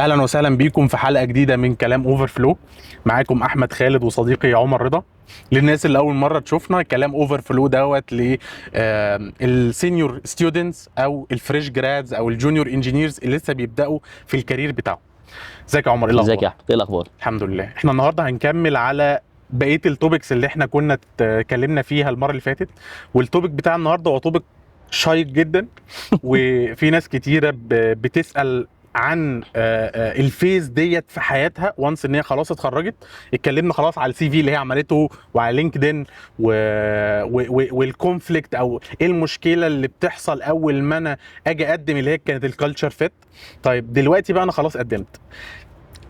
اهلا وسهلا بيكم في حلقة جديدة من كلام Overflow. معاكم احمد خالد وصديقي عمر رضا. للناس اللي اول مرة تشوفنا، كلام Overflow دوت لل senior students او ال fresh grads او ال junior engineers اللي لسه بيبداوا في ال career بتاعهم. ازيك يا عمر؟ ايه ازيك الاخبار؟ يا احمد؟ ايه الاخبار؟ الحمد لله. احنا النهارده هنكمل على بقية ال topics اللي احنا كنا اتكلمنا فيها المرة اللي فاتت، وال topic بتاع النهارده هو topic شيق جدا، وفي ناس كتيرة بتسال عن ال phase ديت في حياتها once ان هي خلاص اتخرجت. اتكلمنا خلاص على ال CV اللي هي عملته وعلى LinkedIn وال conflict او ايه المشكلة اللي بتحصل اول ما انا اجي اقدم، اللي هي كانت ال culture fit. طيب، دلوقتي بقى انا خلاص قدمت،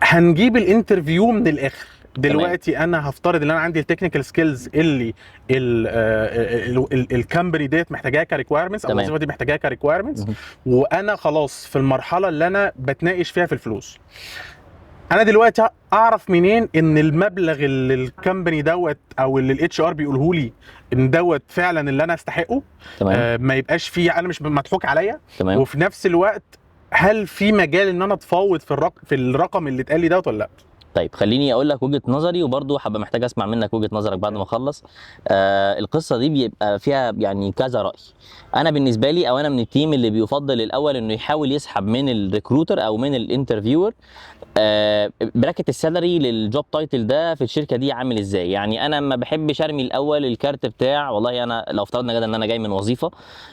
هنجيب ال interview من الاخر. دلوقتي انا هفترض ان انا عندي ال technical skills اللي ال company ديت محتاجاها ك requirements او الوظيفة دي محتاجاها ك requirements، وانا خلاص في المرحلة اللي انا بتناقش فيها في الفلوس. انا دلوقتي اعرف منين ان المبلغ اللي ال company دوت او اللي ال HR بيقوله لي ان دوت فعلا اللي انا استحقه؟ ما يبقاش فيه انا مش مضحوك عليا. وفي نفس الوقت هل في مجال ان انا اتفاوض في الرقم اللي اتقال لي دوت ولا لا؟ طيب، خليني اقول لك وجهه نظري، وبرضه هبقى محتاج اسمع منك وجهه نظرك بعد ما اخلص. القصة دي بيبقى فيها يعني كذا راي. انا بالنسبة لي او انا من ال team اللي بيفضل الاول انه يحاول يسحب من ال recruiter او من ال interviewer bracket ال salary لل job title ده في الشركة دي عامل ازاي. يعني انا ما بحبش ارمي الاول الكارت بتاع والله انا لو افترضنا كده ان انا جاي من وظيفه،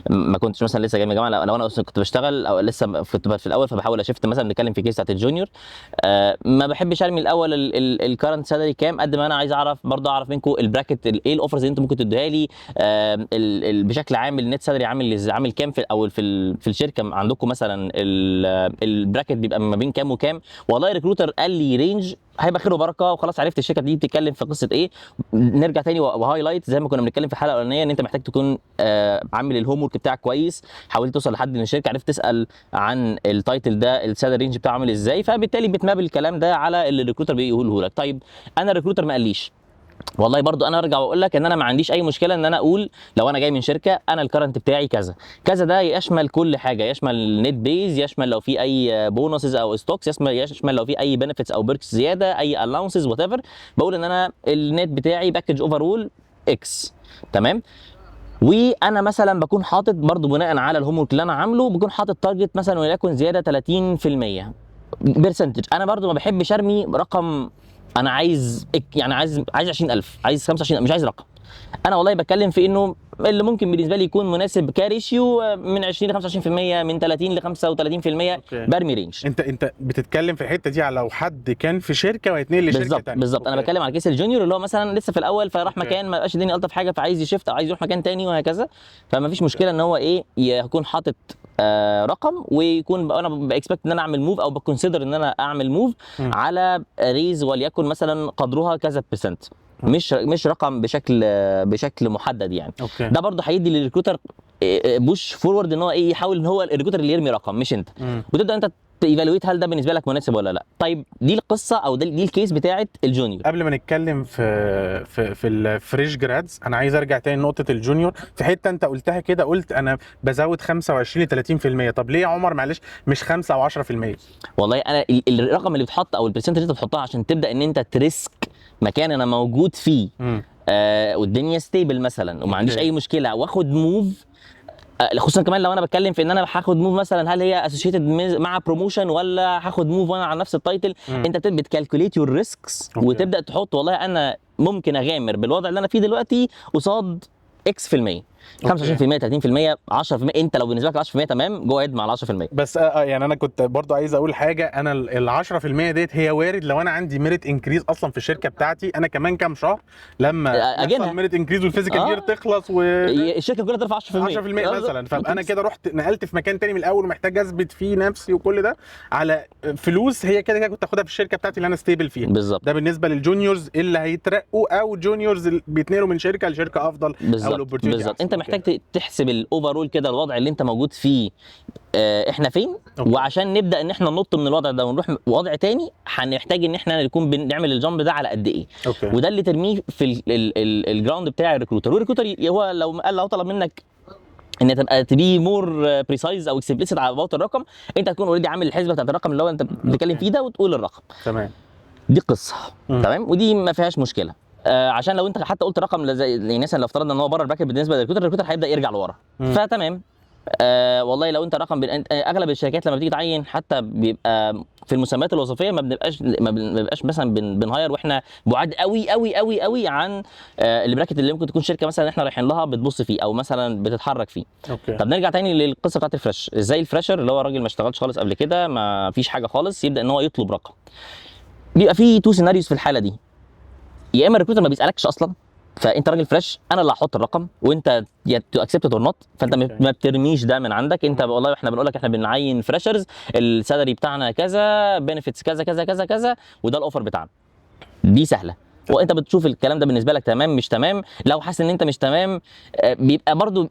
ما كنتش مثلا لسه جاي من الجامعه، لو انا اصلا كنت بشتغل او لسه كنت في الاول فبحاول ا shift، مثلا نتكلم في case بتاعت ال junior، ما بحبش ارمي الاول ال current salary كام، قد ما انا عايز اعرف برضه اعرف منكم ال bracket، ايه ال offers اللي انتم ممكن تدوها لي، بشكل عام ال net salary عامل كام في او في الشركة عندكم مثلا، ال bracket بيبقى ما بين كام وكام. والله recruiter قال لي range، هيبقى خير وبركة وخلاص عرفت الشركة دي بتتكلم في قصة ايه. نرجع تاني و highlight زي ما كنا بنتكلم في الحلقة الاولانية ان انت محتاج تكون عامل ال homework بتاعك كويس، حاولت توصل لحد من الشركه، عرفت تسال عن ال title ده ال salary range بتاعه عامل ازاي، فبالتالي بت map الكلام ده على اللي ال recruiter بيقوله لك. طيب، انا ال recruiter ما قاليش، والله برضو انا ارجع واقول لك ان انا ما عنديش اي مشكلة ان انا اقول لو انا جاي من شركة انا ال current بتاعي كذا كذا. ده يشمل كل حاجه، يشمل net base، يشمل لو في اي bonuses او stocks، يشمل لو في اي benefits او perks زياده، اي allowances، whatever. بقول ان انا النت بتاعي package overall X، تمام؟ وانا مثلا بكون حاطط برضو بناء على ال homework اللي انا عامله، بكون حاطط target مثلا وليكن زيادة 30% percentage. انا برضو ما بحبش ارمي رقم، انا عايز يعني عايز 20000، عايز 25، مش عايز رقم. انا والله بتكلم في انه اللي ممكن بالنسبة لي يكون مناسب ك ratio من 20 ل 25%، من 30 ل 35%. برمي range. انت بتتكلم في الحتة دي على لو حد كان في شركة وهيتنقل لشركة تانية. بالظبط، انا بتكلم على case ال junior اللي هو مثلا لسه في الاول، فراح مكان ما بقاش الدنيا الطف حاجه، فعايز ي shift او عايز يروح مكان تاني وهكذا. فما فيش مشكلة ان هو ايه يكون حاطط رقم، ويكون انا ب expect ان انا اعمل move او ب consider ان انا اعمل move على raise وليكن مثلا قدرها كذا percent، مش رقم بشكل محدد يعني. ده برضه هيدي لل recruiter push forward ان هو ايه يحاول ان هو ال recruiter اللي يرمي رقم مش انت، وتبدا انت ت evaluate هل ده بالنسبة لك مناسب ولا لا. طيب، دي القصة او دي ال case بتاعت ال junior. قبل ما نتكلم في ال fresh grads، انا عايز ارجع تاني لنقطة ال junior في حتة انت قلتها كده، قلت انا بزود 25 ل 30%. طب ليه يا عمر معلش مش 5 او 10%؟ والله انا الرقم اللي بتحط او ال percentage اللي انت بتحطها عشان تبدا ان انت ت risk مكان انا موجود فيه والدنيا stable مثلا وما عنديش اي مشكلة واخد move، خصوصا كمان لو انا بتكلم في ان انا هاخد move مثلا هل هي associated مع promotion ولا هاخد move وانا على نفس ال title. انت بت calculate your risks وتبدا تحط والله انا ممكن اغامر بالوضع اللي انا فيه دلوقتي قصاد X في المية، 25%، 30%، 10%. انت لو بالنسبة لك 10% تمام، go ahead مع ال 10%. بس يعني انا كنت برضو عايز اقول حاجه، انا ال 10% ديت هي وارد لو انا عندي merit increase اصلا في الشركة بتاعتي، انا كمان كام شهر لما أجنها. يحصل merit increase وال fiscal year تخلص و الشركة كلها ترفع 10%. 10% مثلا، فابقى انا كده رحت نقلت في مكان تاني من الاول ومحتاج اثبت فيه نفسي وكل ده على فلوس هي كده كده كنت اخدها في الشركة بتاعتي اللي انا stable فيها. ده بالنسبة لل juniors اللي هيترقوا او juniors اللي بيتنقلوا من شركة لشركة افضل او ال opportunity. بالظبط، انت محتاج تحسب ال overall كده الوضع اللي انت موجود فيه احنا فين، وعشان نبدا ان احنا ننط من الوضع ده ونروح وضع تاني هنحتاج ان احنا نكون بنعمل ال jump ده على قد ايه. وده اللي ترميه في ال ground بتاع ال recruiter، وال recruiter هو لو قال لو طلب منك ان تبقى to be more precise او explicit على about الرقم، انت هتكون already عامل الحسبة بتاعت الرقم اللي هو انت بتتكلم فيه ده وتقول الرقم. دي قصة. تمام، ودي ما فيهاش مشكلة. عشان لو انت حتى قلت رقم زي يعني مثلا لو افترضنا ان هو بره ال bracket بالنسبة لل recruiter، ال recruiter هيبدا يرجع لورا. فتمام. والله لو انت رقم اغلب الشركات لما بتيجي تعين حتى بيبقى في المسميات الوظيفية ما بنبقاش مثلا بن hire واحنا بعاد قوي قوي قوي قوي عن ال bracket اللي ممكن تكون شركة مثلا احنا رايحين لها بتبص فيه او مثلا بتتحرك فيه. طب نرجع تاني للقصة بتاعت ال fresh. ازاي ال fresher اللي هو راجل ما اشتغلش خالص قبل كده، ما فيش حاجة خالص، يبدا ان هو يطلب رقم؟ بيبقى في two scenarios في الحالة دي. يا اما ال recruiter ما بيسالكش اصلا، فانت راجل fresh، انا اللي هحط الرقم وانت يا to accept or not. فانت ما بترميش ده من عندك انت. والله احنا بنقول لك احنا بنعين freshers، ال salary بتاعنا كذا، benefits كذا كذا كذا كذا، وده ال offer بتاعنا. دي سهله، وانت بتشوف الكلام ده بالنسبة لك تمام مش تمام. لو حاسس ان انت مش تمام، بيبقى برضو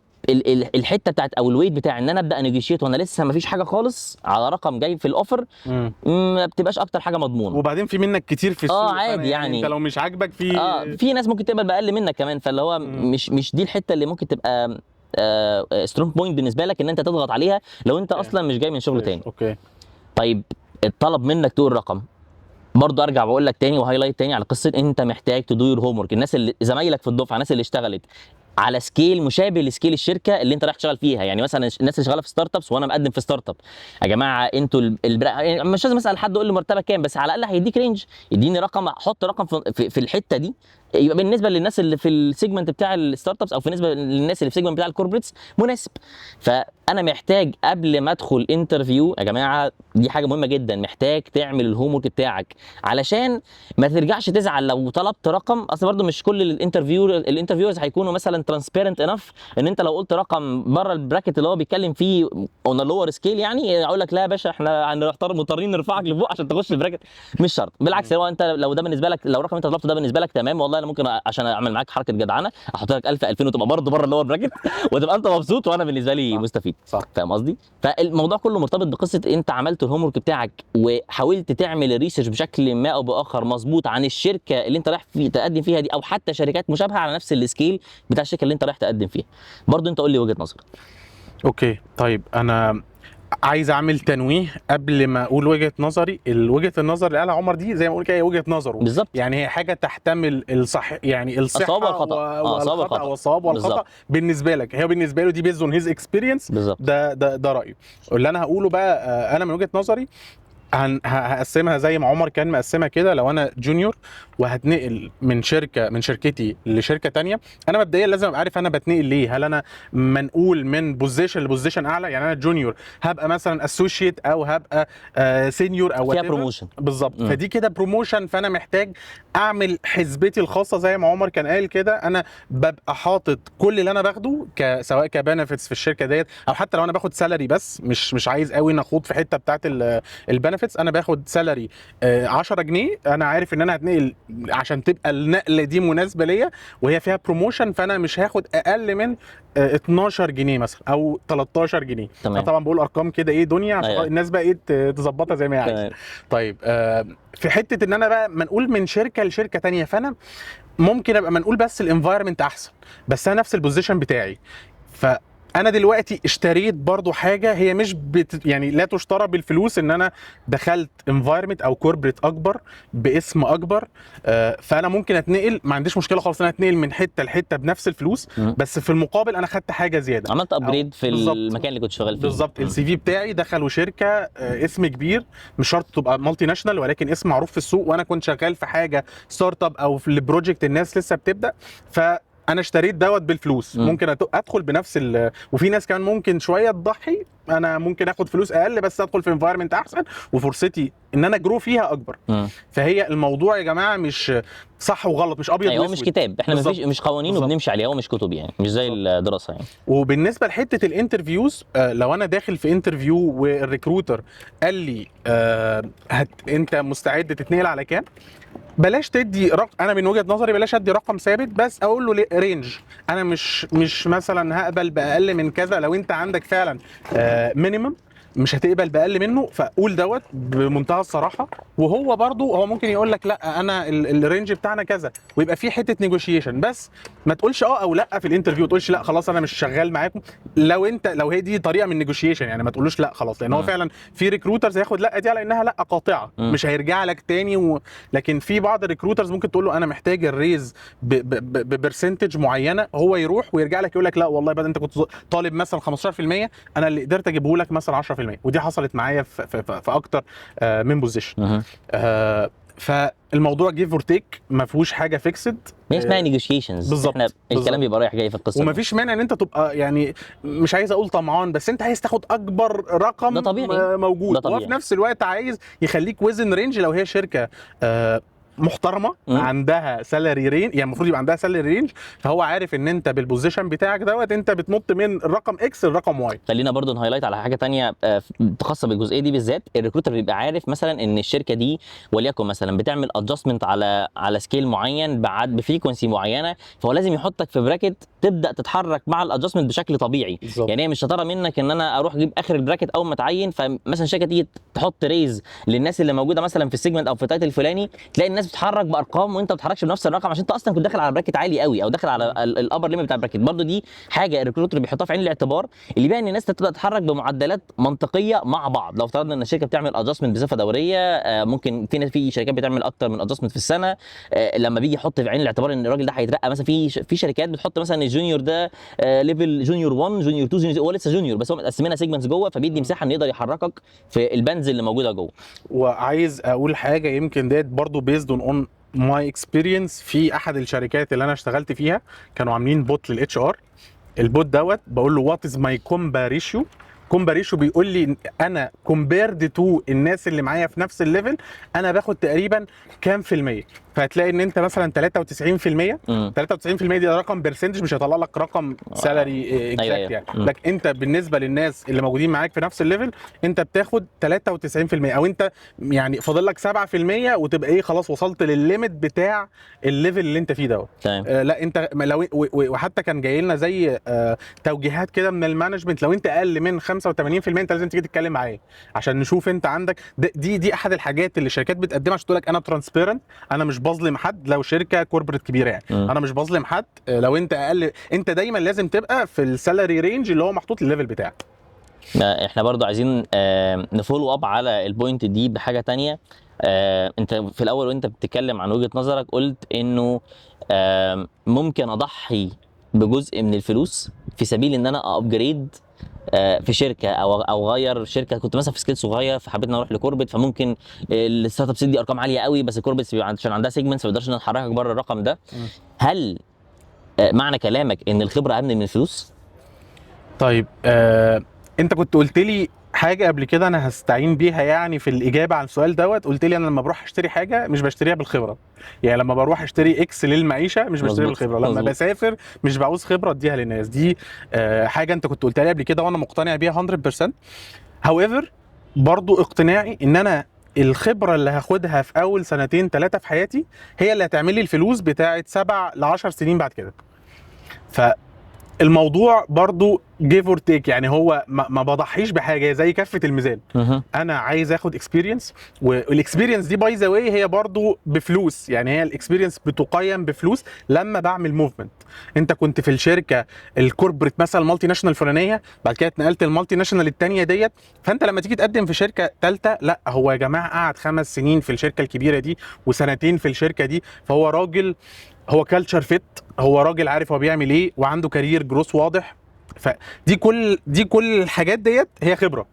الحتة بتاعت او ال weight بتاع ان انا ابدا negotiate وانا لسه ما فيش حاجة خالص على رقم جاي في ال offer، ما بتبقاش اكتر حاجة مضمونه. وبعدين في منك كتير في السوق. فأنا عادي يعني. انت لو مش عاجبك في اه، في ناس ممكن تقبل باقل منك كمان، فاللي هو مش دي الحتة اللي ممكن تبقى strong point بالنسبة لك ان انت تضغط عليها لو انت اصلا مش جاي من شغل تاني. طيب، الطلب منك تقول رقم، برضه ارجع بقول لك تاني و highlight تاني على قصة انت محتاج ت do your homework. الناس اللي زمايلك في الدفعه، الناس اللي اشتغلت على scale مشابه ل scale الشركة اللي انت رايح تشتغل فيها. يعني مثلا الناس اللي شغالة في startups وانا مقدم في startup، يا جماعة انتوا يعني مش لازم اسال حد اقول له مرتبك كام، بس على الاقل هيديك range، يديني رقم، احط رقم في الحتة دي، يبقى بالنسبة للناس اللي في ال segment بتاع ال startups او بالنسبة للناس اللي في ال segment بتاع ال corporates مناسب. فانا محتاج قبل ما ادخل interview، يا جماعة دي حاجة مهمة جدا، محتاج تعمل ال homework بتاعك علشان ما ترجعش تزعل لو طلبت رقم. اصل برضو مش كل ال interviewers هيكونوا مثلا transparent enough ان انت لو قلت رقم بره ال bracket اللي هو بيتكلم فيه on lower scale، يعني اقول لك لا يا باشا احنا هنختار مضطرين نرفعك لفوق عشان تخش ال bracket. مش شرط، بالعكس، هو انت لو ده بالنسبة لك، لو الرقم انت طلبته ده بالنسبة لك تمام، والله انا ممكن عشان اعمل معاك حركة جدعنه احط لك 1000 2000 وتبقى برضه بره ال lower bracket وتبقى انت مبسوط وانا بالنسبة لي مستفيد. فاهم قصدي؟ فالموضوع كله مرتبط بقصة انت عملت ال homework بتاعك وحاولت تعمل ال research بشكل ما او باخر مظبوط عن الشركة اللي انت رايح في تقدم فيها دي، او حتى شركات مشابهة على نفس ال scale بتاع الشركة اللي انت رايح تقدم فيها. برضو انت قول لي وجهه نظرك. okay، طيب، انا عايز اعمل تنويه قبل ما اقول وجهه نظري. وجهه النظر اللي قالها عمر دي زي ما اقول كده هي وجهه نظره. يعني هي حاجة تحتمل الصح، يعني الصحة الصواب والخطأ. الصواب والخطا والخطأ. والصواب والخطا. بالنسبة لك، هي بالنسبة له دي based on his experience. ده رايه. اللي انا هقوله بقى، انا من وجهه نظري هقسمها زي ما عمر كان مقسمها كده. لو انا junior وهتنقل من شركتي لشركة تانية، انا مبدئيا لازم ابقى عارف انا بتنقل ليه. هل انا منقول من position ل position اعلى؟ يعني انا junior هبقى مثلا associate او هبقى senior او فيها whatever. promotion. بالظبط. فدي كده promotion، فانا محتاج اعمل حسبتي الخاصة زي ما عمر كان قال كده. انا ببقى حاطط كل اللي انا باخده سواء ك benefits في الشركة ديت او حتى لو انا باخد salary بس، مش عايز قوي نخوض في حتة بتاعت ال benefits. انا باخد salary 10 جنيه، انا عارف ان انا هتنقل عشان تبقى النقلة دي مناسبة ليا وهي فيها promotion، فانا مش هاخد اقل من 12 جنيه مثلا او 13 جنيه. انا طبعا بقول ارقام كده ايه دنيا عشان الناس بقى ايه تظبطها زي ما هي عايزه. طيب، في حتة ان انا بقى منقول من شركة لشركة تانية، فانا ممكن ابقى منقول بس ال environment احسن، بس انا نفس ال position بتاعي، فانا دلوقتي اشتريت برضو حاجة هي مش يعني لا تشترى بالفلوس، ان انا دخلت environment او corporate اكبر باسم اكبر. فانا ممكن اتنقل، ما عنديش مشكلة خالص ان انا اتنقل من حتة لحته بنفس الفلوس، بس في المقابل انا خدت حاجة زياده. عملت upgrade في المكان اللي كنت شغال فيه. بالظبط. ال CV بتاعي دخلوا شركة اسم كبير، مش شرط تبقى multinational ولكن اسم معروف في السوق، وانا كنت شغال في حاجة startup او في ال project الناس لسه بتبدا، فانا اشتريت دوت بالفلوس. ممكن ادخل بنفس وفي ناس كمان ممكن شوية تضحي، انا ممكن اخد فلوس اقل بس ادخل في environment احسن وفرصتي ان انا grow فيها اكبر. فهي الموضوع يا جماعة مش صح وغلط، مش ابيض ايوه، هو مش واسود. كتاب، احنا مفيش مش قوانين وبنمشي عليها، هو مش كتب يعني، مش زي الدراسة يعني. وبالنسبة لحته ال interviews، لو انا داخل في interview وال recruiter قال لي انت مستعد تتنقل على كام؟ بلاش تدي رقم. انا من وجهه نظري بلاش ادي رقم ثابت، بس اقول له range، انا مش مثلا هقبل باقل من كذا. لو انت عندك فعلا minimum مش هتقبل باقل منه، فقول دوت بمنتهى الصراحه. وهو برضو هو ممكن يقول لك لا انا ال range بتاعنا كذا، ويبقى في حتة negotiation، بس ما تقولش اه او لا في ال interview، تقولش لا خلاص انا مش شغال معاكم. لو انت لو هي دي طريقه من negotiation يعني، ما تقولوش لا خلاص، لان هو فعلا في recruiters هياخد لا دي على انها لا قاطعه، مش هيرجع لك تاني لكن في بعض ال recruiters ممكن تقول له انا محتاج ال raise ب percentage معينه، هو يروح ويرجع لك يقول لك لا والله بدل انت كنت طالب مثلا 15%، انا اللي قدرت اجيبه لك مثلا 10%. ودي حصلت معايا في اكتر من position. فالموضوع give or take، ما فيهوش حاجة fixed. هي اسمها negotiations. بالظبط، احنا الكلام بيبقى رايح جاي في القصة دي. ومفيش مانع ان انت تبقى يعني مش عايز اقول طمعان، بس انت عايز تاخد اكبر رقم ده طبيعي. موجود، ده طبيعي. وفي نفس الوقت عايز يخليك within range. لو هي شركة محترمه عندها salary range، يعني المفروض يبقى عندها salary range، فهو عارف ان انت بال position بتاعك دوت انت بتنط من الرقم X للرقم Y. خلينا برضو ن highlight على حاجة تانية خاصة بالجزئيه دي بالذات. ال recruiter بيبقى عارف مثلا ان الشركة دي وليكن مثلا بتعمل adjustment على scale معين بعد ب frequency معينه، فهو لازم يحطك في bracket تبدا تتحرك مع ال adjustment بشكل طبيعي. يعني هي مش شطارة منك ان انا اروح اجيب اخر ال bracket اول ما اتعين، فمثلا شركة تيجي تحط raise للناس اللي موجودة مثلا في ال segment او في ال title الفلاني، تلاقي الناس بتتحرك بارقام وانت ما بتتحركش بنفس الرقم، عشان انت اصلا كنت داخل على bracket عالي قوي او داخل على ال upper limit بتاع ال bracket. برضو دي حاجة ال recruiter بيحطها في عين الاعتبار، اللي بيها ان الناس تبدا تتحرك بمعدلات منطقية مع بعض. لو افترضنا ان الشركة بتعمل adjustment بصفة دوريه، ممكن في شركات بتعمل اكتر من adjustment في السنه، لما بيجي يحط في عين الاعتبار ان الراجل ده هيترقى مثلا، في شركات بتحط مثلا ال junior ده level junior 1، junior 2، junior، هو لسه junior بس هو متقسمينها segments جوه، فبيدي مساحة انه يقدر يحركك في ال bands اللي موجودة جوه. وعايز اقول حاجة يمكن ديت برضو based on my experience. في احد الشركات اللي انا اشتغلت فيها كانوا عاملين bot لل HR. ال bot دوت بقول له what is my compa ratio، compa ratio بيقول لي انا compared to الناس اللي معايا في نفس ال level انا باخد تقريبا كام في المية. فهتلاقي ان انت مثلا 93%. 93% دي رقم percentage، مش هيطلع لك رقم salary exact يعني. لكن انت بالنسبة للناس اللي موجودين معاك في نفس ال level انت بتاخد 93%، او انت يعني فاضل لك 7% وتبقى ايه خلاص وصلت للل limit بتاع ال level اللي انت فيه دوت. لا انت ما لو وحتى كان جاي لنا زي توجيهات كده من ال management، لو انت اقل من 85% انت لازم تيجي تتكلم معايا عشان نشوف انت عندك دي احد الحاجات اللي الشركات بتقدمها عشان تقول لك انا transparent، انا مش بظلم حد. لو شركة corporate كبيرة يعني، انا مش بظلم حد. لو انت اقل انت دايما لازم تبقى في ال salary range اللي هو محطوط للل level بتاعك. احنا برضو عايزين ن follow up على ال point دي بحاجة تانية. انت في الاول وانت بتتكلم عن وجهه نظرك قلت انه ممكن اضحي بجزء من الفلوس في سبيل ان انا upgrade في شركة او اغير شركه. كنت مثلا في scale صغير فحبيت ان أنا اروح ل corporate، فممكن ال startups دي ارقام عالية قوي، بس ال corporate بيبقى عشان عندها segments ما بيقدرش ان تحركك بره الرقم ده. هل معنى كلامك ان الخبرة اهم من الفلوس؟ طيب، انت كنت قلت لي حاجة قبل كده انا هستعين بيها يعني في الاجابة على السؤال دوت. قلت لي انا لما بروح اشتري حاجة مش بشتريها بالخبره، يعني لما بروح اشتري X للمعيشه مش بشتريها بالخبره، لما بسافر مش بعوز خبره اديها للناس. دي حاجة انت كنت قلتها لي قبل كده وانا مقتنع بيها 100%. however برضو اقتناعي ان انا الخبرة اللي هاخدها في اول سنتين ثلاثة في حياتي هي اللي هتعمل لي الفلوس بتاعت 7 ل10 سنين بعد كده. فالموضوع برضو give or take، يعني هو ما بضحيش بحاجه، زي كفه الميزان. انا عايز اخد experience، وال experience دي by the way هي برضو بفلوس، يعني هي ال experience بتقيم بفلوس لما بعمل movement. انت كنت في الشركة ال corporate مثلا multinational الفلانيه، بعد كده اتنقلت ال multinational الثانية ديت، فانت لما تيجي تقدم في شركة ثالثه، لا هو يا جماعة قعد 5 سنين في الشركة الكبيرة دي وسنتين في الشركة دي، فهو راجل هو culture fit، هو راجل عارف هو بيعمل ايه وعنده career growth واضح. فدي كل دي كل الحاجات ديت هي خبره،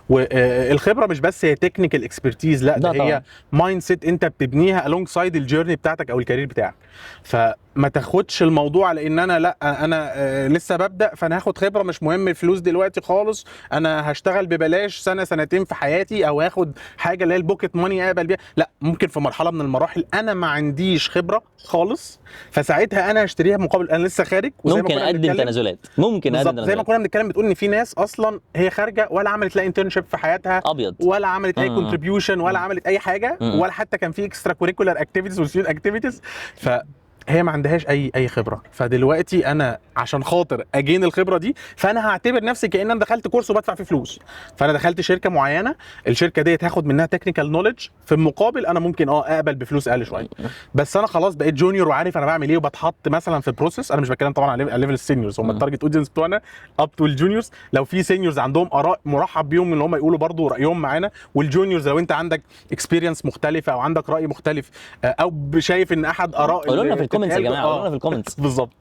والخبرة مش بس هي technical expertise، لا ده هي mindset انت بتبنيها alongside ال journey بتاعتك او ال career بتاعك. فما تاخدش الموضوع على ان انا لا انا لسه ببدا فانا هاخد خبره، مش مهم الفلوس دلوقتي خالص، انا هشتغل ببلاش سنة سنتين في حياتي او هاخد حاجة اللي هي ال pocket money اقبل بيها. لا، ممكن في مرحلة من المراحل انا ما عنديش خبره خالص، فساعتها انا هشتريها مقابل انا لسه خارج. وزي ممكن اقدم تنازلات، ممكن اقدم تنازلات. زي ما كنا بنتكلم بتقول ان في ناس اصلا هي خارجه ولا عملت لا internship في حياتها ابيض ولا عملت اي contribution ولا عملت اي حاجة ولا حتى كان في extracurricular activities و student activities. ف هي ما عندهاش اي خبره. فدلوقتي انا عشان خاطر ا gain الخبرة دي، فانا هعتبر نفسي كان انا دخلت course وبدفع فيه فلوس. فانا دخلت شركة معينه، الشركة ديت هاخد منها technical knowledge، في المقابل انا ممكن اقبل بفلوس اقل شويه، بس انا خلاص بقيت junior وعارف انا بعمل ايه، وبتحط مثلا في process. انا مش بتكلم طبعا على level ال seniors، هم ال target audience بتوعنا up to ال juniors. لو في seniors عندهم اراء مرحب بيهم ان هم يقولوا برضو رايهم معانا، وال juniors لو انت عندك experience مختلفة او عندك راي مختلف او شايف ان احد اراء قولوا لنا في ال comments يا جماعه، قولوا لنا في ال comments. بالظبط.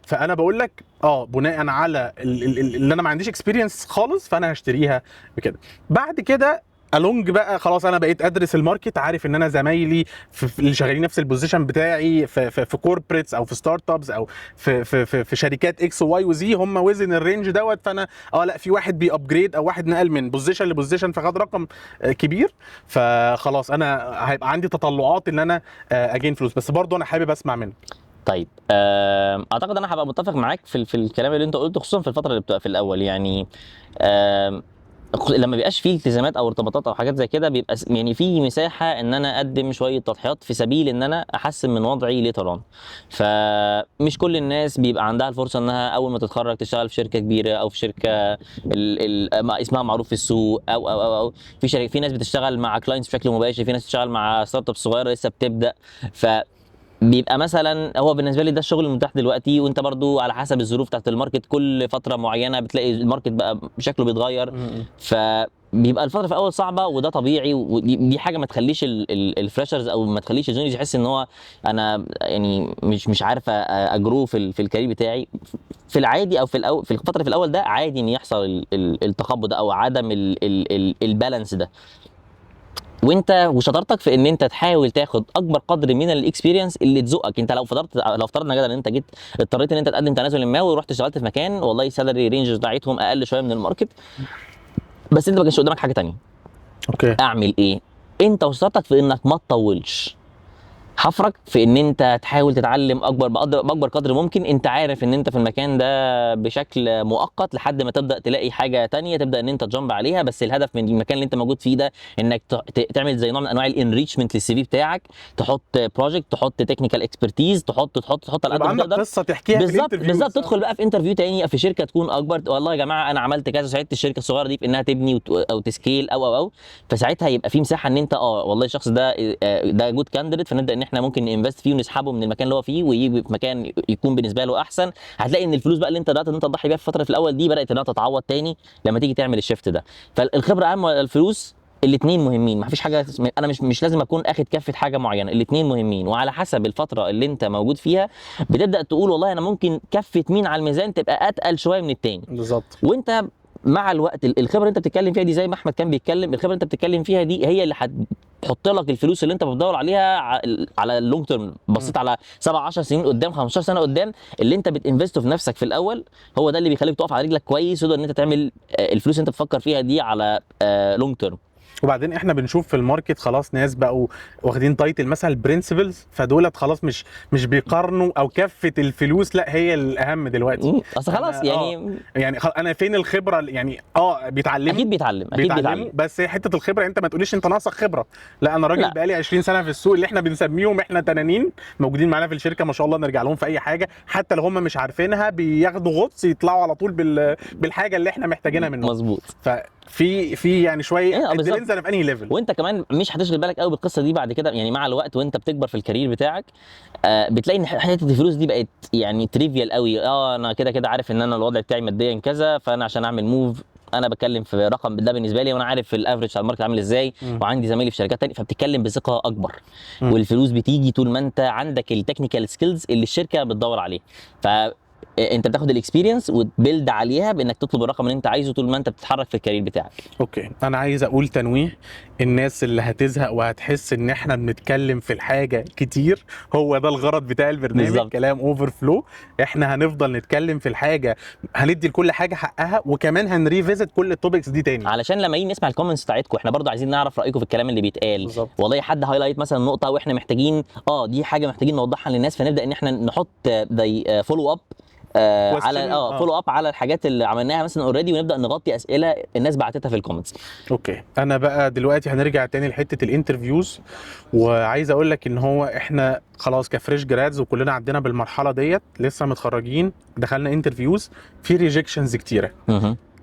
فانا بقول لك بناء على اللي انا ما عنديش experience خالص، فانا هشتريها بكده. بعد كده along بقى خلاص انا بقيت ادرس ال market، عارف ان انا زمايلي في اللي شغالين نفس ال position بتاعي في corporates او في startups او في شركات X و Y و Z، هم within ال range دوت. فانا لا، في واحد بي upgrade او واحد نقل من position ل position فخد رقم كبير، فخلاص انا هيبقى عندي تطلعات ان انا ا gain فلوس. بس برضه انا حابب اسمع منك. طيب، اعتقد انا هبقى متفق معاك في الكلام اللي انت قلته، خصوصا في الفترة اللي بتبقى في الاول. يعني لما بيبقاش فيه التزامات او ارتباطات او حاجات زي كده، بيبقى يعني في مساحة ان انا اقدم شوية تضحيات في سبيل ان انا احسن من وضعي later on. فمش كل الناس بيبقى عندها الفرصة انها اول ما تتخرج تشتغل في شركة كبيرة او في شركة اسمها معروف في السوق او في شركة. في ناس بتشتغل مع clients بشكل مباشر، في ناس بتشتغل مع startup صغيرة لسه بتبدا، ف بيبقى مثلا هو بالنسبة لي ده الشغل المتاح دلوقتي. وانت برضو على حسب الظروف بتاعت ال market، كل فترة معينة بتلاقي ال market بقى شكله بيتغير، فبيبقى الفترة في الاول صعبة وده طبيعي. ودي حاجة ما تخليش ال freshers او ما تخليش ال juniors يحس ان هو انا يعني مش عارف ا grow في ال career بتاعي. في العادي او في الأول، في الفترة في الاول ده عادي ان يحصل التخبط ده او عدم ال balance ده. وانت وشطارتك في ان انت تحاول تاخد اكبر قدر من ال experience اللي تزقك. انت لو افترضنا كده ان انت جيت اضطريت ان انت تقدم تنازل ما ورحت اشتغلت في مكان والله salary range بتاعتهم اقل شوية من ال market، بس انت ما كانش قدامك حاجة تانية. اعمل ايه؟ انت وشطارتك في انك ما تطولش حفرك في ان انت تحاول تتعلم باكبر قدر ممكن. انت عارف ان انت في المكان ده بشكل مؤقت لحد ما تبدا تلاقي حاجة تانية تبدا ان انت ت jump عليها، بس الهدف من المكان اللي انت موجود فيه ده انك تعمل زي نوع من انواع ال enrichment لل CV بتاعك، تحط project، تحط technical expertise، تحط تحط تحط على قد يبقى ما عندك تقدر. قصة تحكيها في بالظبط ال interviews. بالظبط. تدخل بقى في interview تاني في شركة تكون اكبر، والله يا جماعة انا عملت كذا، ساعدت الشركة الصغيرة دي في انها تبني او ت scale او فساعتها يبقى في مساحة ان انت والله الشخص ده ده good candidate، فنبدا ان احنا ممكن ن invest فيه ونسحبه من المكان اللي هو فيه ويجي في مكان يكون بالنسبة له احسن. هتلاقي ان الفلوس بقى اللي انت بدات ان انت تضحي بيها في الفترة في الاول دي بدات انها تتعوض تاني لما تيجي تعمل ال shift ده. فالخبره اهم ولا الفلوس؟ الاثنين مهمين، ما فيش حاجة انا مش لازم اكون اخد كفه حاجة معينه، الاثنين مهمين. وعلى حسب الفترة اللي انت موجود فيها بتبدا تقول والله انا ممكن كفه مين على الميزان تبقى اتقل شوية من التاني. وانت مع الوقت الخبرة اللي انت بتتكلم فيها دي، زي ما احمد كان بيتكلم، الخبرة اللي انت بتتكلم فيها دي هي اللي هتحط لك الفلوس اللي انت بتدور عليها على ال long term. بصيت على 7 10 سنين قدام، 15 سنة قدام، اللي انت بت invest ه في نفسك في الاول هو ده اللي بيخليك تقف على رجلك كويس وتقدر ان انت تعمل الفلوس اللي انت بتفكر فيها دي على long term. وبعدين احنا بنشوف في ال market خلاص ناس بقوا واخدين title مثلا principals، فدولت خلاص مش بيقارنوا او كفه الفلوس، لا هي الاهم دلوقتي. اصل خلاص يعني يعني انا فين الخبرة يعني بيتعلموا، اكيد بيتعلم، اكيد بيتعلموا، بيتعلم، بس حتة الخبرة انت ما تقوليش انت ناقصك خبره، لا انا راجل بقالي 20 سنة في السوق، اللي احنا بنسميهم احنا تنانين موجودين معانا في الشركة ما شاء الله، نرجع لهم في اي حاجة حتى لو هم مش عارفينها بياخدوا غطس يطلعوا على طول بالحاجة اللي احنا محتاجينها منهم. ففي يعني شوية بالظبط. depends انا في انهي level. وانت كمان مش هتشغل بالك قوي بالقصة دي بعد كده، يعني مع الوقت وانت بتكبر في ال career بتاعك بتلاقي ان حتة الفلوس دي بقت يعني trivial قوي. انا كده كده عارف ان انا الوضع بتاعي ماديا كذا، فانا عشان اعمل move انا بتكلم في رقم ده بالنسبة لي، وانا عارف ال average على ال market عامل ازاي، وعندي زمايلي في شركات تانية، فبتتكلم بثقة اكبر. والفلوس بتيجي طول ما انت عندك ال technical skills اللي الشركة بتدور عليه. ف انت بتاخد ال experience وت build عليها بانك تطلب الرقم اللي انت عايزه طول ما انت بتتحرك في ال career بتاعك. okay، انا عايز اقول تنويه، الناس اللي هتزهق وهتحس ان احنا بنتكلم في الحاجة كتير، هو ده الغرض بتاع البرنامج. كلام overflow، احنا هنفضل نتكلم في الحاجة، هندي لكل حاجة حقها، وكمان هن revisit كل ال topics دي تاني، علشان لما نيجي نسمع ال comments بتاعتكم احنا برضو عايزين نعرف رايكم في الكلام اللي بيتقال. والله حد highlight مثلا نقطة واحنا محتاجين دي حاجة محتاجين نوضحها للناس، فنبدا ان احنا نحط زي follow up على follow up على الحاجات اللي عملناها مثلا already، ونبدا نغطي اسئلة الناس بعتتها في ال comments. okay، انا بقى دلوقتي هنرجع تاني لحته ال interviews، وعايز اقول لك ان هو احنا خلاص ك fresh grads وكلنا عندنا بالمرحلة ديت، لسه متخرجين، دخلنا interviews في rejections كتيره.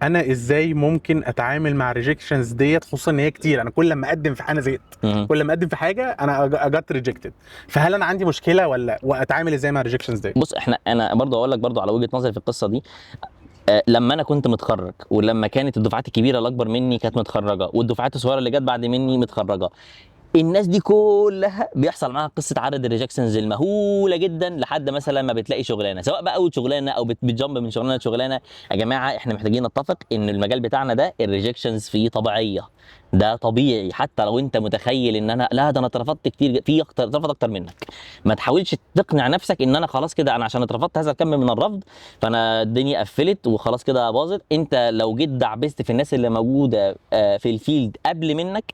انا ازاي ممكن اتعامل مع ال rejections ديت، خصوصا ان هي كتير؟ انا كل لما اقدم في حاجة زهقت، كل لما اقدم في حاجة انا got rejected. فهل انا عندي مشكلة ولا، واتعامل ازاي مع ال rejections ديت؟ بص، انا برضو اقول لك برضو على وجهه نظري في القصة دي. لما انا كنت متخرج، ولما كانت الدفعات الكبيرة الاكبر مني كانت متخرجه، والدفعات الصغيرة اللي جت بعد مني متخرجة، الناس دي كلها بيحصل معاها قصة عدد ال rejections المهوله جدا لحد مثلا ما بتلاقي شغلانه، سواء بقى اول شغلانة او بت jump من شغلانة لشغلانه. يا جماعة احنا محتاجين نتفق ان المجال بتاعنا ده ال rejections فيه طبيعيه، ده طبيعي. حتى لو انت متخيل ان انا لا ده انا اترفضت كتير، في اكتر اترفض اكتر منك. ما تحاولش تقنع نفسك ان انا خلاص كده، انا عشان اترفضت هذا الكم من الرفض فانا الدنيا قفلت وخلاص كده باظت. انت لو جيت دعبست في الناس اللي موجودة في ال field قبل منك،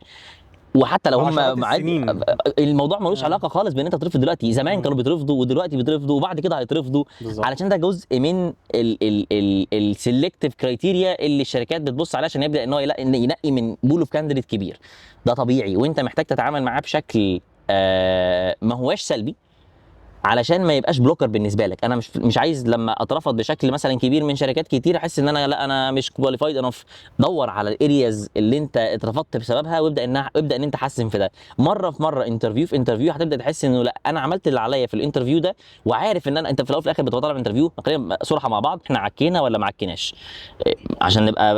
وحتى لو هم عشرات معاد السنين. الموضوع ملوش علاقة خالص بان انت ترفض دلوقتي. زمان كانوا بيترفضوا ودلوقتي بيترفضوا وبعد كده هيترفضوا. علشان ده جزء من ال selective criteria اللي الشركات بتبص عليها عشان يبدا ان هو ينقي من pool of candidate كبير. ده طبيعي، وانت محتاج تتعامل معاه بشكل ما هواش سلبي علشان ما يبقاش blocker بالنسبة لك. انا مش عايز لما اترفض بشكل مثلا كبير من شركات كتير احس ان انا لا انا مش qualified enough. دور على ال areas اللي انت اترفضت بسببها وابدا ان انت تحسن في ده مرة في مره، interview في interview هتبدا تحس انه لا انا عملت اللي عليا في ال interview ده، وعارف ان انا انت في الاول وفي الاخر بتبقى طالع من interview. خلينا صراحة مع بعض، احنا عكينا ولا ما عكيناش؟ إيه، عشان نبقى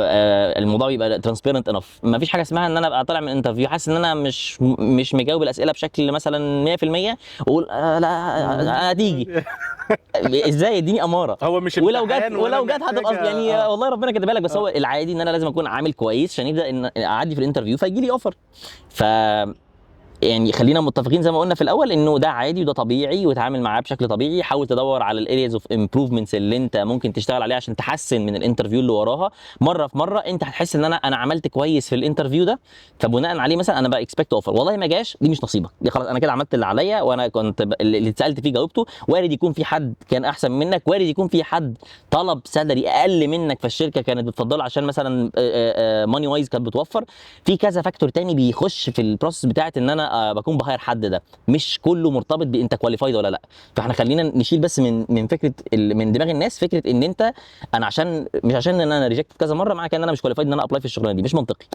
الموضوع يبقى transparent enough. ما فيش حاجة اسمها ان انا ابقى طالع من interview حاسس ان انا مش مجاوب الاسئلة بشكل مثلا 100% واقول لا هتيجي ازاي، اديني اماره. هو مش ولو جت امتحان ولا ولو جت هتبقى يعني والله ربنا كاتبها لك. بس هو العادي ان انا لازم اكون عامل كويس عشان يبدا ان اعدي في ال interview فيجي لي offer. ف يعني خلينا متفقين زي ما قلنا في الاول انه ده عادي وده طبيعي، وتعامل معاه بشكل طبيعي. حاول تدور على ال areas of improvements اللي انت ممكن تشتغل عليها عشان تحسن من ال interview اللي وراها. مرة في مرة انت هتحس ان انا عملت كويس في ال interview ده، فبناء عليه مثلا انا بقى expect offer. والله ما جاش، دي مش نصيبك، دي خلاص انا كده عملت اللي عليا وانا كنت اللي اتسالت فيه جاوبته. وارد يكون في حد كان احسن منك، وارد يكون في حد طلب salary اقل منك فالشركه كانت بتفضله عشان مثلا money wise كانت بتوفر. في كذا factor تاني بيخش في ال process بتاعت ان انا بكون ب hire حد، ده مش كله مرتبط بانت qualified ولا لا. فاحنا خلينا نشيل بس من فكرة من دماغ الناس فكرة ان انت انا عشان مش عشان ان انا reject كذا مرة معنى كده ان انا مش qualified ان انا apply في الشغلانة دي، مش منطقي.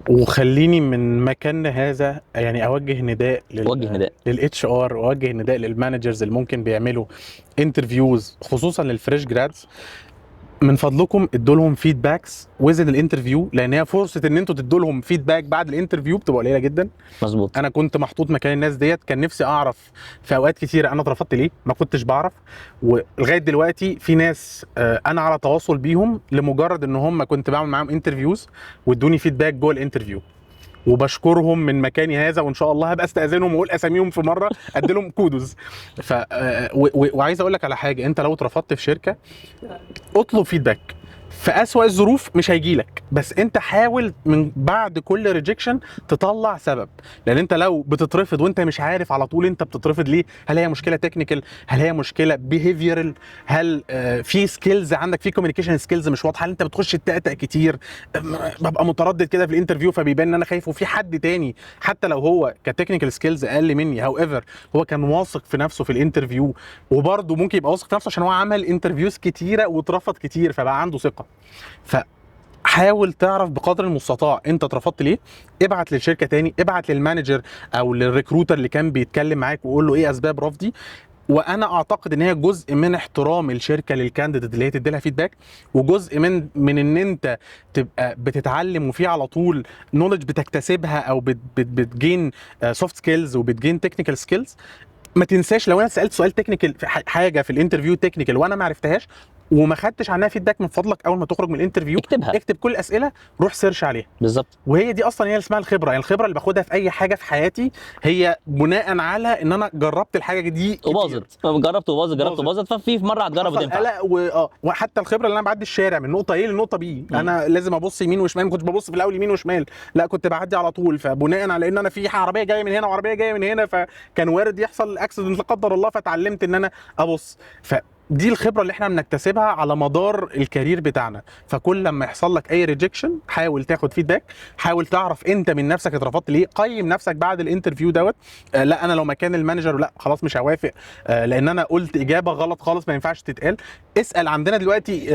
وخليني من مكان هذا يعني اوجه نداء وجه نداء. لل HR، واوجه نداء لل managers اللي ممكن بيعملوا interviews خصوصا لل fresh grads. من فضلكم ادوا لهم feedbacks within ال interview، لان هي فرصة ان انتوا تدوا لهم feedback بعد ال interview بتبقى قليله جدا. انا كنت محطوط مكان الناس ديت، كان نفسي اعرف في اوقات كتيرة انا اترفضت ليه، ما كنتش بعرف. ولغاية دلوقتي في ناس انا على تواصل بيهم لمجرد ان هم كنت بعمل معاهم interviews وادوني feedback جوه ال interview، وبشكرهم من مكاني هذا، وان شاء الله هبقى استاذنهم واقول اساميهم في مرة ادي لهم kudos. ف وعايز اقول لك على حاجة، انت لو اترفضت في شركة اطلب feedback. في اسوأ الظروف مش هيجي لك، بس انت حاول من بعد كل rejection تطلع سبب، لان انت لو بتترفض وانت مش عارف على طول انت بتترفض ليه، هل هي مشكلة technical، هل هي مشكلة behavioral، هل في skills عندك، في communication skills مش واضحة، هل انت بتخش تتأتأ كتير، ببقى متردد كده في ال interview فبيبان ان انا خايف. وفي حد تاني حتى لو هو ك technical skills اقل مني، however هو كان واثق في نفسه في ال interview، وبرده ممكن يبقى واثق في نفسه عشان هو عمل interviews كتيرة واترفض كتير فبقى عنده ثقة. فحاول تعرف بقدر المستطاع انت اترفضت ليه، ابعت للشركة تاني، ابعت لل manager او لل recruiter اللي كان بيتكلم معاك وقول له ايه اسباب رفضي. وانا اعتقد ان هي جزء من احترام الشركة لل candidate اللي هي تدي لها feedback، وجزء من ان انت تبقى بتتعلم وفي على طول knowledge بتكتسبها او بت gain soft skills وبت gain technical skills. ما تنساش لو انا سالت سؤال technical في حاجة في ال interview technical وانا ما عرفتهاش وما خدتش عنها feedback، من فضلك اول ما تخرج من ال interview اكتبها، اكتب كل الاسئلة، روح search عليها. وهي دي اصلا هي اللي اسمها الخبرة، يعني الخبرة اللي باخدها في اي حاجة في حياتي هي بناء على ان انا جربت الحاجة دي كتير. وباظت، جربت وباظت، جربت باظت. وباظت، ففي مرة هتجرب حصل وتنفع. قلق و... اه وحتى الخبرة اللي انا بعدي الشارع من نقطة A لنقطة B، انا لازم ابص يمين وشمال، ما كنتش ببص في الاول يمين وشمال، لا كنت بعدي على طول. فبناء على ان انا في عربية جاية من هنا وعربية جاية من هنا، فكان وارد يحصل accident لا قدر الله، فتعلمت ان انا ابص. دي الخبرة اللي احنا بنكتسبها على مدار ال career بتاعنا. فكل لما يحصل لك اي rejection حاول تاخد feedback، حاول تعرف انت من نفسك اترفضت ليه، قيم نفسك بعد ال interview دوت. لا انا لو مكان ال manager لا خلاص مش هوافق، لان انا قلت اجابه غلط خالص ما ينفعش تتقال. اسال، عندنا دلوقتي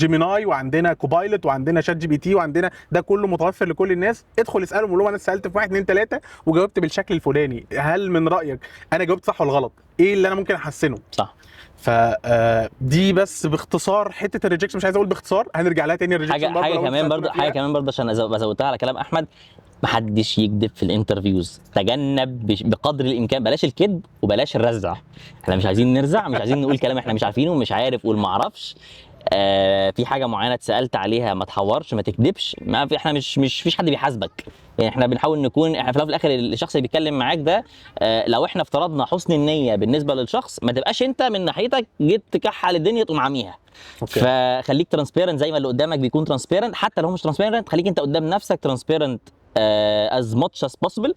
Gemini وعندنا Copilot وعندنا ChatGPT وعندنا ده كله متوفر لكل الناس. ادخل اسالهم قول لهم انا اتسالت في 1 2 3 وجاوبت بالشكل الفلاني، هل من رايك انا جاوبت صح ولا غلط؟ ايه اللي انا ممكن احسنه؟ صح. فدي بس باختصار حتة ال rejection، مش عايز اقول باختصار، هنرجع لها تاني ال rejection. حاجة حاجة كمان برضو، حاجة كمان برضو عشان ازودها على كلام احمد، محدش يكذب في ال interviews. تجنب بقدر الامكان، بلاش الكذب وبلاش الرزع. احنا مش عايزين نرزع، مش عايزين نقول كلام احنا مش عارفينه، مش عارف قول ما اعرفش. في حاجة معينة اتسالت عليها ما تحورش، ما تكذبش، ما في احنا مش فيش حد بيحاسبك يعني. احنا بنحاول نكون احنا في الاول وفي الاخر الشخص اللي بيتكلم معاك ده، لو احنا افترضنا حسن النية بالنسبة للشخص، ما تبقاش انت من ناحيتك جيت تكحل الدنيا تقوم عاميها. okay. فخليك transparent زي ما اللي قدامك بيكون transparent، حتى لو هو مش transparent خليك انت قدام نفسك transparent as much as possible.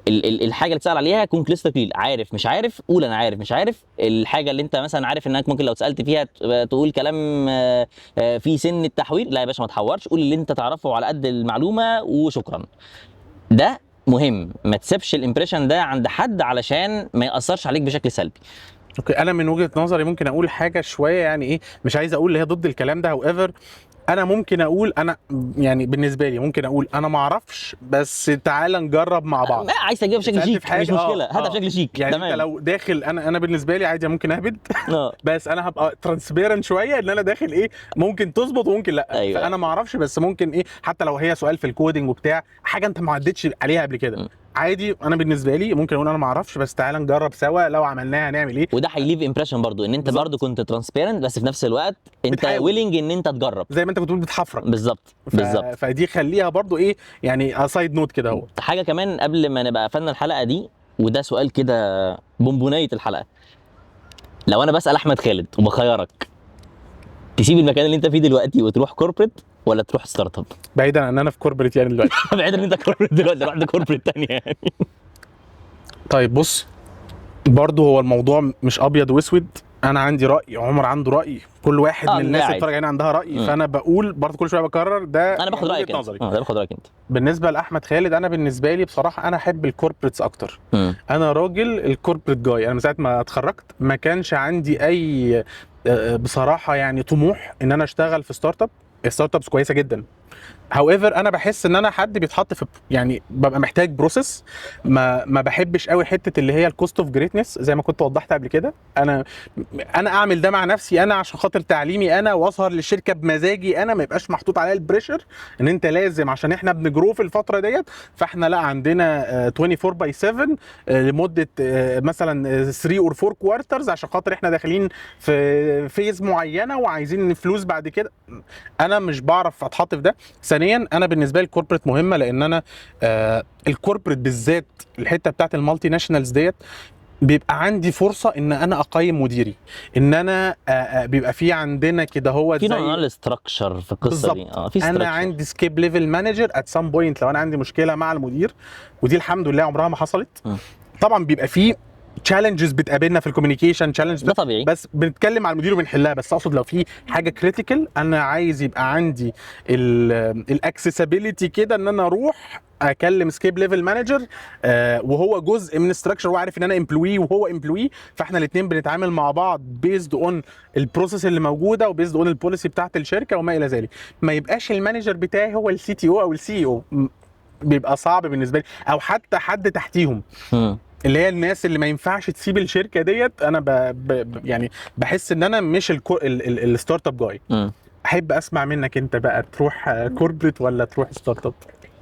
الحاجة اللي تسال عليها كون crystal clear، عارف مش عارف قول انا عارف مش عارف. الحاجة اللي انت مثلا عارف انك ممكن لو اتسالت فيها تقول كلام في سن التحوير، لا يا باشا ما تحورش، قول اللي انت تعرفه على قد المعلومة وشكرا. ده مهم، ما تسيبش ال impression ده عند حد علشان ما ياثرش عليك بشكل سلبي. okay، انا من وجهه نظري ممكن اقول حاجة شوية يعني ايه، مش عايز اقول اللي هي ضد الكلام ده، however انا ممكن اقول انا يعني بالنسبة لي ممكن اقول انا ما اعرفش بس تعال نجرب مع بعض. ما عايز تجيبها بشكل اتسألت شيك في حاجة، مش مشكلة، هاتها بشكل شيك. يعني تمام. انت لو داخل، انا بالنسبة لي عادي ممكن اهبد بس انا هبقى transparent شوية ان انا داخل ايه، ممكن تظبط وممكن لا. فانا ما اعرفش بس ممكن ايه، حتى لو هي سؤال في ال coding وبتاع حاجة انت ما عدتش عليها قبل كده، عادي انا بالنسبة لي ممكن اقول انا ما اعرفش بس تعالى نجرب سوا، لو عملناها هنعمل ايه. وده هي leave impression برضو ان انت برضو كنت transparent بس في نفس الوقت انت بتحاول. willing ان انت تجرب، زي ما انت كنت بتقول بتحفرك. بالظبط. بالظبط. فدي خليها برضو ايه يعني side note كده اهو. حاجة كمان قبل ما نبقى قفلنا الحلقة دي، وده سؤال كده بونبونيه الحلقة، لو انا بسال احمد خالد وبخيرك تسيب المكان اللي انت فيه دلوقتي وتروح corporate ولا تروح startup؟ بعيدا عن ان انا في corporate يعني دلوقتي. بعيدا ان انت corporate دلوقتي، رحت corporate تانية يعني. طيب بص، برضو هو الموضوع مش ابيض واسود، انا عندي راي، عمر عنده راي، كل واحد من الناس اللي قاعد. بتتفرج علينا عندها راي. فانا بقول برضو كل شوية بكرر ده انا باخد يعني رايك وجهة انت. نظري. ده باخد رايك انت. بالنسبة لاحمد خالد، انا بالنسبة لي بصراحة انا احب ال corporates اكتر. انا راجل ال corporate guy، انا من ساعة ما اتخرجت ما كانش عندي اي بصراحة يعني طموح ان انا اشتغل في startup. ال startups كويسة جدا، however انا بحس ان انا حد بيتحط في يعني ببقى محتاج process، ما بحبش قوي حتة اللي هي ال cost of greatness زي ما كنت وضحت قبل كده. انا اعمل ده مع نفسي انا عشان خاطر تعليمي انا، واظهر للشركة بمزاجي انا، ما يبقاش محطوط عليا ال pressure ان انت لازم عشان احنا بن grow في الفترة ديت، فاحنا لا عندنا 24 by 7 لمدة مثلا 3 or 4 quarters عشان خاطر احنا داخلين في phase معينة وعايزين فلوس بعد كده. انا مش بعرف اتحط في ده. ثانيا انا بالنسبة لي ال corporate مهمة، لان انا ال corporate بالذات الحتة بتاعت ال multinationals ديت بيبقى عندي فرصة ان انا اقيم مديري، ان انا بيبقى في عندنا كده هو في نوع من ال structure في القصة دي. في انا structure. عندي skip level manager at some point لو انا عندي مشكلة مع المدير، ودي الحمد لله عمرها ما حصلت. طبعا بيبقى في challenges بتقابلنا في ال communication، challenge ده طبيعي، بس بنتكلم مع المدير وبنحلها. بس اقصد لو في حاجة critical انا عايز يبقى عندي ال accessibility كده ان انا اروح اكلم skip level manager، وهو جزء من structure، هو عارف ان انا employee وهو employee، فاحنا الاثنين بنتعامل مع بعض based on ال process اللي موجودة و based on ال policy بتاعت الشركة وما الى ذلك. ما يبقاش ال manager بتاعي هو ال CTO او ال CEO، بيبقى صعب بالنسبة لي، او حتى حد تحتيهم. اللي هي الناس اللي ما ينفعش تسيب الشركة ديت. انا يعني بحس ان انا مش ال startup guy. احب اسمع منك انت بقى، تروح corporate ولا تروح startup؟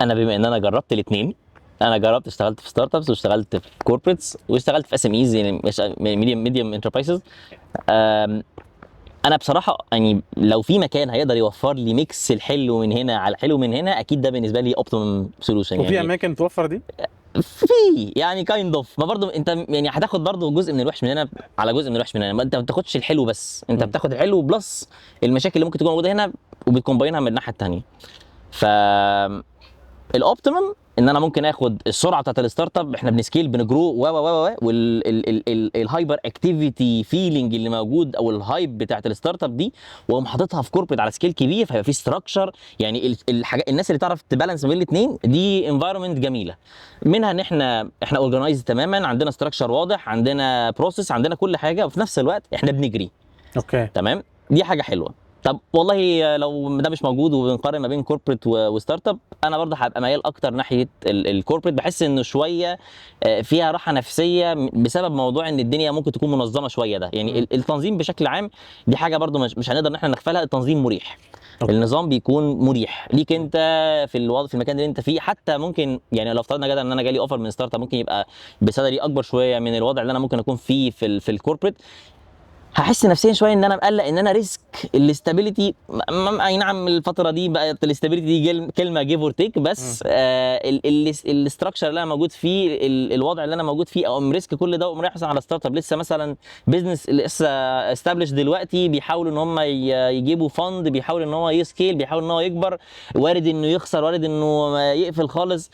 انا بما ان انا جربت الاثنين، انا جربت اشتغلت في startups واشتغلت في corporates واشتغلت في SMEs، يعني medium enterprises. انا بصراحة يعني لو في مكان هيقدر يوفر لي mix الحلو من هنا على الحلو من هنا، اكيد ده بالنسبة لي optimum solution. وفي يعني اماكن توفر دي؟ في يعني kind of، ما برضو انت يعني هتاخد برضو جزء من الوحش من هنا على جزء من الوحش من هنا، ما انت ما بتاخدش الحلو بس، انت بتاخد الحلو plus المشاكل اللي ممكن تكون موجودة هنا وبت combine ها من الناحية الثانية. ف ال optimum ان انا ممكن اخد السرعة بتاعت ال startup، احنا بن scale بن grow و و و وال hyper activity feeling اللي موجود او ال hype بتاعت ال startup دي، واقوم حاططها في corporate على scale كبير، فيبقى في structure. يعني الحاجات الناس اللي تعرف ت balance ما بين الاثنين دي environment جميله، منها ان احنا organized تماما، عندنا structure واضح، عندنا process، عندنا كل حاجه، وفي نفس الوقت احنا بنجري. تمام، دي حاجة حلوه. طب والله لو ده مش موجود وبنقارن ما بين corporate و startup، انا برضه هبقى ميال اكتر ناحية ال corporate. بحس انه شوية فيها راحة نفسية بسبب موضوع ان الدنيا ممكن تكون منظمة شويه. ده يعني التنظيم بشكل عام دي حاجة برضه مش هنقدر ان احنا نغفلها. التنظيم مريح. النظام بيكون مريح ليك انت في الوضع في المكان اللي انت فيه. حتى ممكن يعني لو افترضنا جدا ان انا جالي offer من startup ممكن يبقى ب salary اكبر شوية من الوضع اللي انا ممكن اكون فيه في ال corporate، هحس نفسيا شوية ان انا مقلق ان انا risk ال stability. اي نعم الفترة دي بقت ال stability دي كلمة give or take، بس ال structure اللي انا موجود فيه، الوضع اللي انا موجود فيه، او risk كل ده واقوم رايح مثلا على startup لسه مثلا business لسه established دلوقتي، بيحاولوا ان هم يجيبوا fund، بيحاول ان هو ي scale، بيحاول ان هو يكبر، وارد انه يخسر، وارد انه يقفل خالص،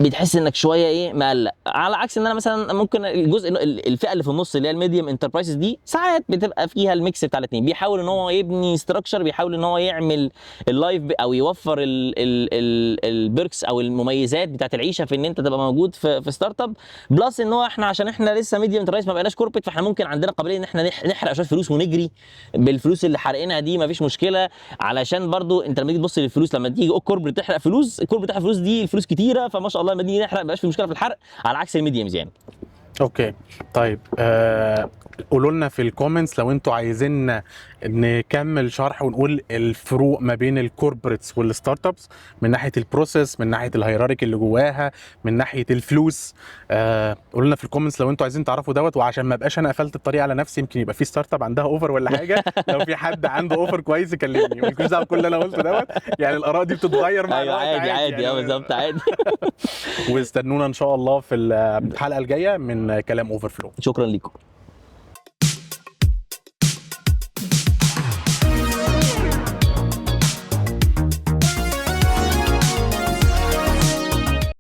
بتحس انك شوية ايه مقلق. على عكس ان انا مثلا ممكن الجزء الفئة اللي في النص اللي هي ال medium enterprises دي ساعات بتبقى فيها ال mix بتاع الاثنين، بيحاول ان هو يبني structure، بيحاول ان هو يعمل ال life او يوفر ال perks او المميزات بتاعت العيشة في ان انت تبقى موجود في startup، plus ان هو احنا عشان احنا لسه medium enterprise ما بقيناش corporate، فاحنا ممكن عندنا قابلية ان احنا نحرق شوية فلوس ونجري بالفلوس اللي حارقينها دي، مفيش مشكله. علشان برضو انت لما تيجي تبص للفلوس، لما تيجي corporate تحرق فلوس، ال corporate تحرق فلوس دي الفلوس كتيره، فما شاء الله لما نيجي نحرق ما بقاش في مشكلة في الحرق، على عكس ال mediums يعني. okay، طيب، قولوا لنا في ال comments لو انتوا عايزين نكمل شرح ونقول الفروق ما بين ال corporates وال startups من ناحية ال process، من ناحية ال hierarchy اللي جواها، من ناحية الفلوس. قولوا لنا في ال comments لو انتوا عايزين تعرفوا دوت. وعشان ما ابقاش انا قفلت الطريق على نفسي، يمكن يبقى في startup عندها offer ولا حاجه، لو في حد عنده offer كويس يكلمني، مالكوش دعوه بكل اللي انا قلته دوت، يعني الاراء دي بتتغير مع ايوه الوقت. عادي عادي، يعني. اه بالظبط عادي. واستنونا ان شاء الله في الحلقة الجاية من كلام Overflow. شكرا لكم.